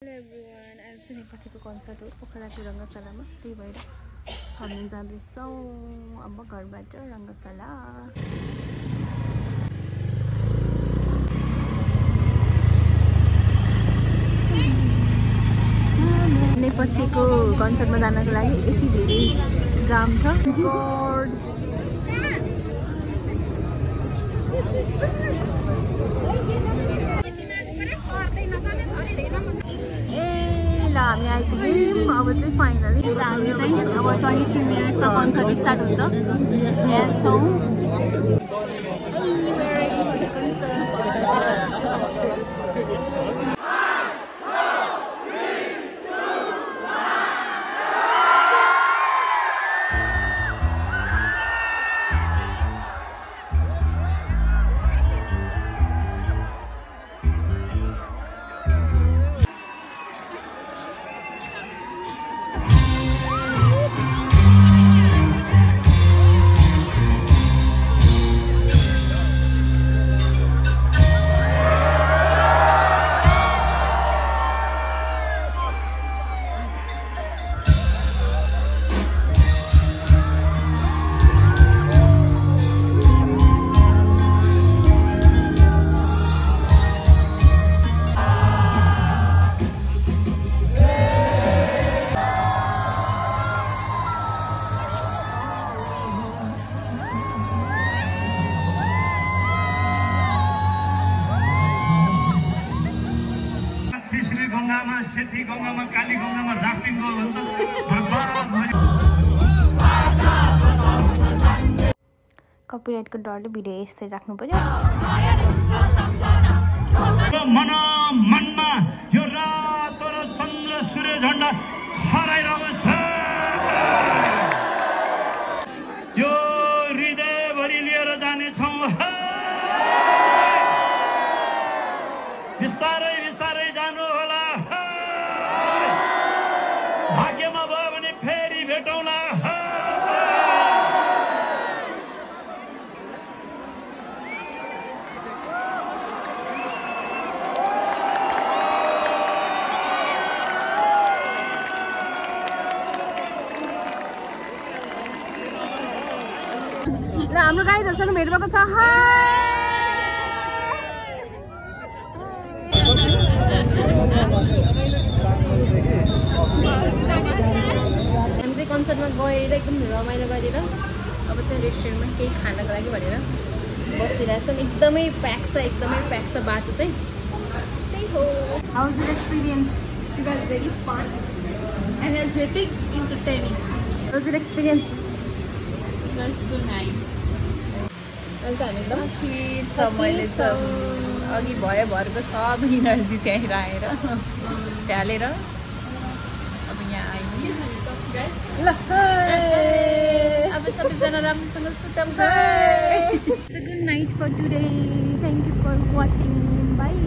Hello everyone, आज चाहिँ नेपालीको कन्सर्ट हो पोखराको रङ्गशालामा। त्यही भएर हामी जाँदैछौँ अब घरबाट रङ्गशाला। नेपालीको कन्सर्टमा जानको लागि यति धेरै जाम छ। हामी आइपुग्यौँ। अब चाहिँ फाइनली हामी चाहिँ अब 23 मिनट्समा कन्सर्ट स्टार्ट हुन्छ। यहाँ छौँ। गंगामा सेती गंगामा काली गंगामा राफ्टिङ गयो भने त बर्बाद भयो। कपिराइटको डरले भिडियो यस्तै राख्नु पर्यो। मनमा यो रातो र चन्द्र सूर्य झण्डा फहराइरहेको छ। यो हृदयभरि लिएर जानेछौँ। बिस्तारै बिस्तारै जानु होला। भाग्यमा भयो भने फेरि भेटौँला। ल हाम्रो गाइजहरुसँग भेट भएको छ। हामी चाहिँ कन्सर्टमा गएर एकदम रमाइलो गरेर अब चाहिँ रेस्टुरेन्टमा केही खानको लागि भनेर बसिरहेको छौँ। एकदमै प्याक छ बाटो चाहिँ। त्यही हो। How is your experience? It was very fun, energetic, entertaining. How is your experience? It was so nice. अन्त हामी ल छ मैले अघि भयो भरको सब इनर्जी त्यहीँनिर आएर ढालेर अब यहाँ आयौँ। ल अब सबैजना राम्रोसँग सुतौँ। Good night for today. Thank you for watching. By.